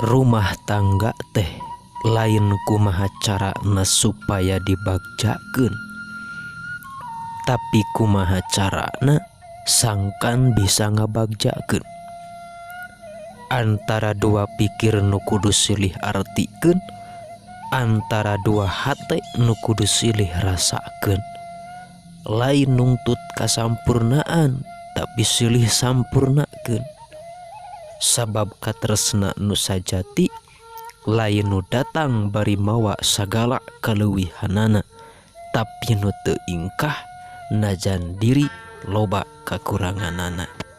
Rumah tangga teh lain kumaha carana supaya dibagjakeun, tapi kumaha carana sangkan bisa ngabagjakeun. Antara dua pikir nu kudu silih artikeun, antara dua hate nu kudu silih rasakeun. Lain nungtut kasampurnaan, tapi silih sampurnakeun. Sabab katresna nu sajati lain nu datang bari mawa sagala kaleuwihanana, tapi nu teu ingkah najan diri loba kakuranganana.